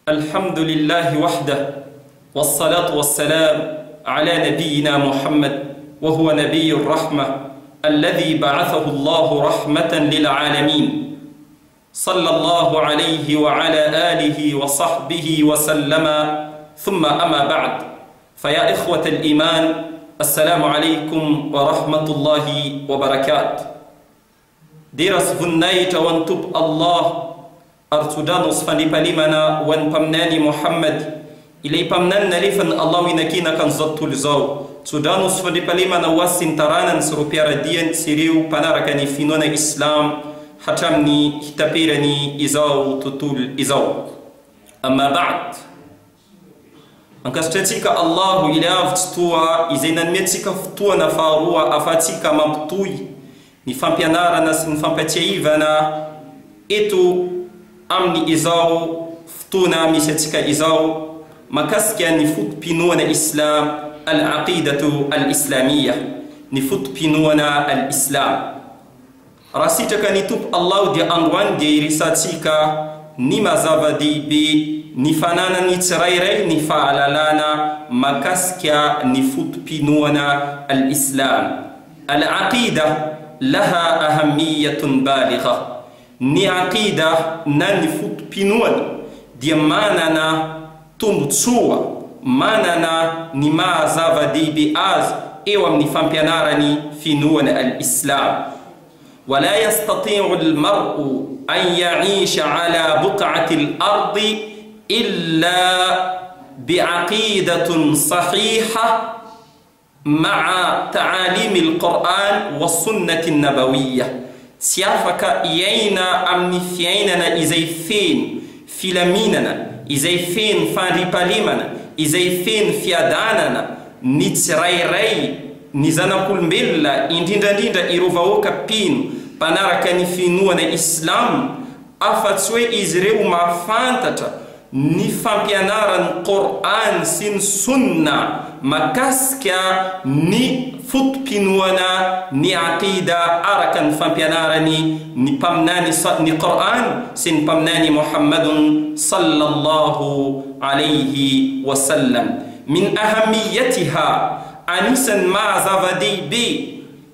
الحمد لله وحده والصلاة والسلام على نبينا محمد وهو نبي الرحمة الذي بعثه الله رحمة للعالمين صلى الله عليه وعلى آله وصحبه وسلم ثم أما بعد فيا إخوة الإيمان السلام عليكم ورحمة الله وبركاته Dera sy voninahitra ho an'ny Tompo Allah ary tsodrano sy fandriampahalemana ho an'ny Mpaminany Mohamad, ilay Mpaminany nalefan'i Allah ho inakinaka an'izao tontolo izao. Tsodrano sy fandriampahalemana ho azy sy ny taranany sy ireo mpiara-diany sy ireo mpanaraka ny finoana Islam hatramin'ny hitaperany izao tontolo izao. Amma ba'd. Ankasitrahantsika Allahu ilay Avo Tsitoha izay nanome antsika fotoana faharoa afahantsika mampitohy ny fampianarana sy ny fampatsiahivana eto amin'ny izao fotoana misy antsika izao makasika ny foto-pinoana Islam Al-Aqidatu Al-Islamiyah, ny foto-pinoana Al-Islam. Raha sitraka ny Tompo Allah dia androany dia hiresatsika ny maha zava-dehibe ny fananan'ny tsirairay ny fahalalana makasika ny foto-pinoana al-Islam. Al-Aqidah laha ahammiyatun baligha. Ny Aqidah na ny foto-pinoana dia manana tombontsoa, manana ny maha zava-dehibe azy eo amin'ny fampianarany finoana al-Islam. Wa la yastati'u al-mar'u an ya'isha 'ala buq'ati al-ardi illa bi'aqidatun sahihah Ma'a ta'alim al-Qur'an wa sunnati an-nabawiyyah, Tsy afaka hiaina amin'ny fiainana izay feno filaminana, izay feno fandriampahalemana, izay feno fiadanana ny tsirairay, ny zanak'olombelona, indrindrandrindra ireo vahoaka mpino mpanaraka ny finoana Islam, afa-tsy hoe izy ireo mahafantatra ny fampianaran'ny Qor'an sy ny Sunnah makasika ny foto-pinoana ny Aqida araka ny fampianarany ny Mpaminany sa ny Qor'an sy ny Mpaminany Muhammadun sallallahu alayhi wa sallam. Min ahamiyatiha, anisan'ny maha zava-dehibe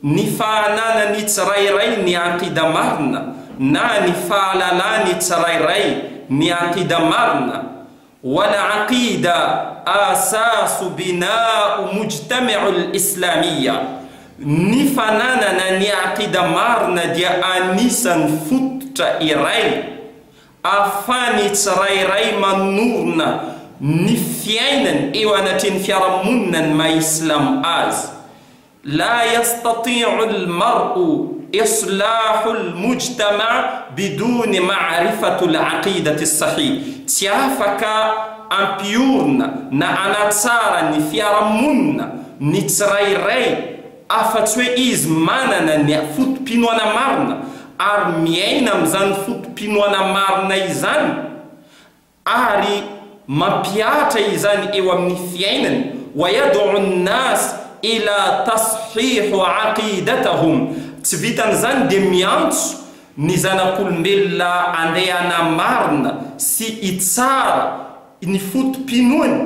Ny fahananan'ny tsirairay ny aqida marina na ny fahalalan'ny tsirairay ny aqida marina, wal aqida asasu bina'u mujtami'ul islamiyya, ny fananana ny aqida marina dia anisan'ny fototra iray ahafahan'ny tsirairay manorina ny fiainany eo anatrehan'ny fiarahamonina ny maha islam azy. La yastati'u al-mar'u islahu al-mujtama' biduni ma'rifatu al-aqidati as-sahih, Tsy afaka hampiorina na hanatsara ny fiarahamonina ny tsirairay afa-tsy hoe izy manana ny foto-pinoana marina ary miaina amin'izany foto-pinoana marina izany ary mampihatra izany eo amin'ny fiainany, wa yad'u an-nas ila tashihu aqidatahum, tsy vitan'izany dia miantso ny zanak'olombelona andeha hanamarina sy hitsara ny foto-pinoany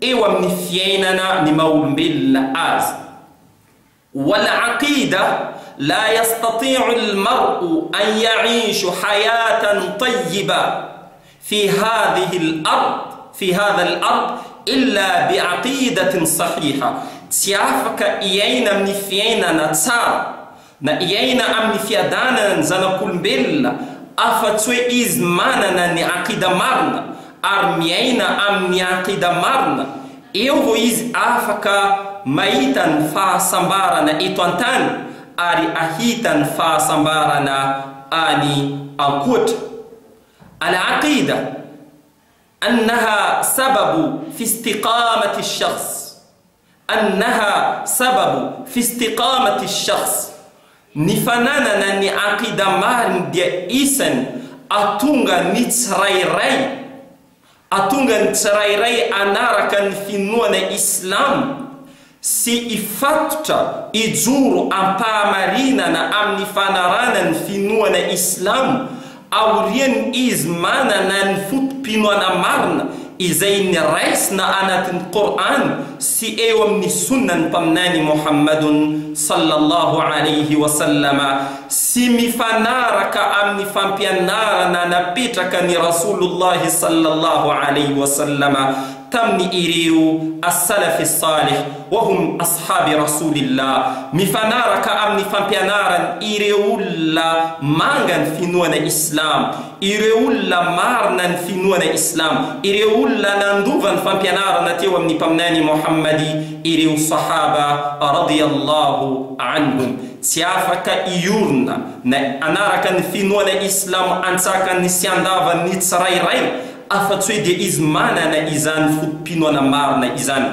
eo amin'ny fiainana ny maha-olombelona azy. والعقيدة لا يستطيع المرء أن يعيش حياة طيبة في هذه الأرض في هذا الأرض إلا بعقيدة صحيحة Tsy afaka hiaina amin'ny fiainana tsara na hiaina amin'ny fiadanana ny zanak'olombelona afa-tsy hoe izy manana ny aqida marina ary miaina amin'ny aqida marina Eo vao izy afaka mahita ny fahasambarana eto an-tany ary ahita ny fahasambarana any ankoatra. Al-Aqida, Annaha sababu fi istiqamati ash-shakhs Annaha sababu fi istiqamati ash-shakhs Ny fananana ny aqida mariny dia isany atonga ny tsirairay Atonga ny tsirairay hanaraka ny finoana Islam sy hifatotra hijoro am-pahamarinana amin'ny fanarahana ny finoana Islam aorian'ny izy manana ny foto-pinoana. foto-pinoana marina izay niraisina anatin'ny Kor'âny sy eo amin'ny Sunnah-n'ny Mpaminany Mohammadun sallallahu alaihi wa sallama sy mifanaraka amin'ny fampianarana napetraka ny Rasouloullahi sallallahu alaihi wa sallama tamin'ny ireo as-salaf as-salih wa hum ashabi Rasoulillah, mifanaraka amin'ny fampianaran ireo olona manga ny finoana islam, ireo olona marina ny finoana islam, ireo olona nandova ny fampianarana teo amin'ny Mpaminany Mohammadi, ireo sahaba radiyallahu anhum. Tsy afaka hiorina na hanaraka ny finoana islam antsakany sy andavany ny tsirairay Afa-tsy hoe dia izy manana izany foto-pinoana marina izany.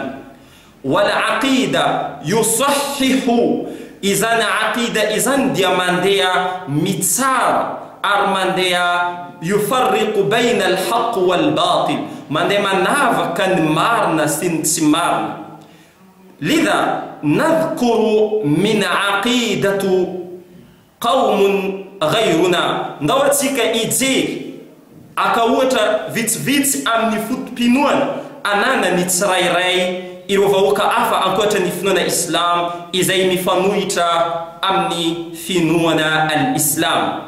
Wal aqida yusahhihu, izany aqida izany dia mandeha mitsara ary mandeha yufarriqu bayna al haqq wal batil, mandeha manavaka ny marina sy ny tsy marina. Lidha nadhkuru min aqidatu Qawmun ghayruna, ndao atsika hijery haka ohatra vitsivitsy amin'ny foto-pinoana ananan'ny tsirairay ireo vahoaka hafa ankoatra ny finoana Islam izay mifanohitra amin'ny finoana al-Islam.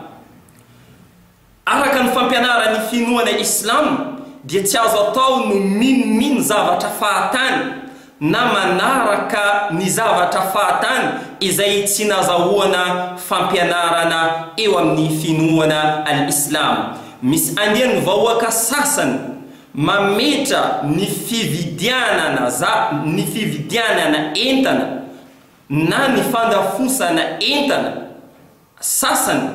Araka ny fampianaran'ny finoana Islam dia tsy azo atao no minomino zavatra fahatany na manaraka ny zavatra fahatany izay tsy nazahoana fampianarana eo amin'ny finoana al-Islam. Misy andian'ny vahoaka sasany mametra ny fividianana za ny fividianana entana na ny fandafosana entana sasany,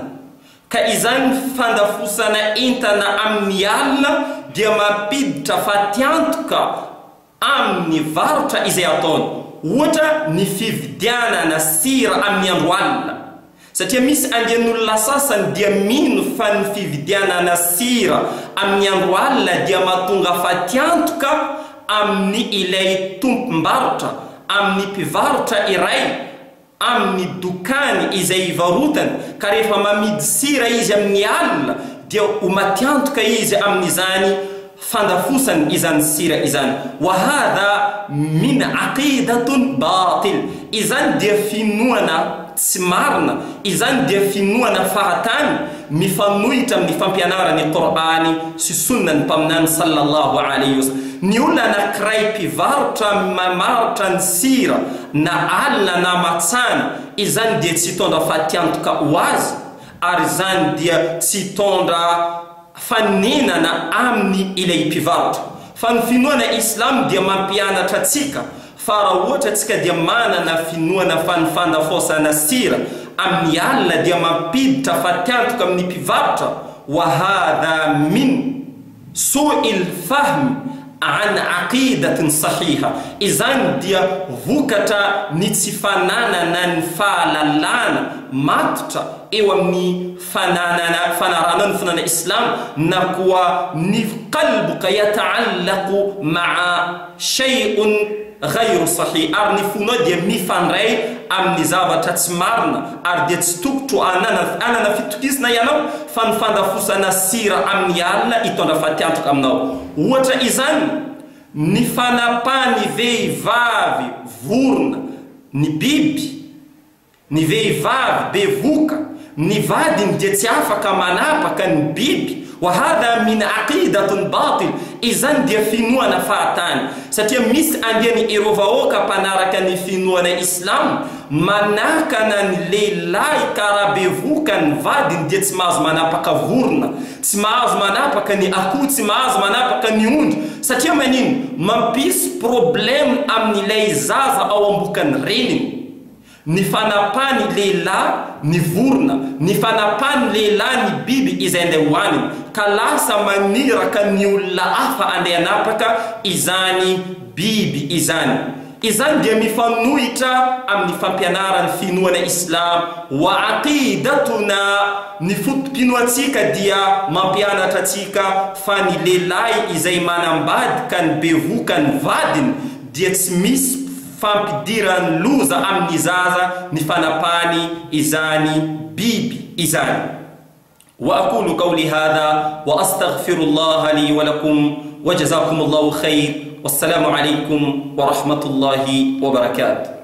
ka izany fandafosana entana amin'ny alina dia mampiditra fatiantoka amin'ny varotra izay ataony, ohatra ny fividianana sira amin'ny andro alina, satria misy andian'olona sasany dia mino fa ny fividianana sira amin'ny andro alina dia mahatonga fatiantoka amin'ny ilay tompom-barotra, amin'ny mpivarotra iray amin'ny dokany izay ivarotany, ka rehefa mamidy sira izy amin'ny alina dia ho matiantoka izy amin'izany fandafosany izany sira izany. Wa hadha min aqidatun batil, izany dia finoana tsy marina, izany dia finoana fahatany mifanohitra amin'ny fampianaran'ny Kor'âny sy Sunnah-n'ny Mpaminany sallallahu alaihi wa sallam. Ny olona anankiray mpivarotra mamarotra ny sira na alina na matsany, izany dia tsy hitondra fatiantoka ho azy, ary izany dia tsy hitondra fanenana aminy ilay mpivarotra. Fa ny finoana islam dia mampianatra antsika fa raha ohatra antsika dia manana finoana fa ny fandafaosana sira amin'ny alina dia mampiditra fatiantoka amin'ny mpivarotra, wa hadha min su'il fahm an aqidatin sahiha, izany dia vokatra ny tsy fananana ny fahalalana matotra eo amin'ny fananana fanarahana ny finoana islam na koa ny qalbuka yata'allaqu ma'a shay'un ghayru sahih ary ny fonao dia mifandray amin'ny zavatra tsy marina ary dia tsy tokotro anana anana fitokisana ianao fa ny fandafosana sira amin'ny alina hitondra fatiantoka aminao ohatra izany ny fanapahan'ny vehivavy vorona ny biby Ny vehivavy bevoka, ny vadiny dia tsy afaka manapaka ny biby, wa hadha min aqidatun batil, izany dia finoana fahatany, satria misy andiany ireo vahoaka mpanaraka ny finoana islam manakana ny lehilahy ka raha bevoka ny vadiny dia tsy mahazo manapaka vorona, tsy mahazo manapaka ny akoho, tsy mahazo manapaka ny ondry, satria manino? Mampisy problème amin'ilay zaza ao ambokan'ny reniny. Ny fanapahan'ny lehilahy ny vorona, ny fanapahan'ny lehilahy ny biby izay andeha hohaniny, ka lasa maniraka ny olona hafa andeha hanapaka izany biby izany. Izany dia mifanohitra amin'ny fampianaran'ny finoana islam, wa aqidatuna, ny foto-pinoantsika dia mampianatra antsika fa ny lehilahy izay manambady ka ny bevoka ny vadiny dia tsy misy fampidirany loza amin'ny zaza ny fanapahany izany biby izany. وأقول قولي هذا وأستغفر الله لي ولكم وجزاكم الله خير والسلام عليكم ورحمة الله وبركاته.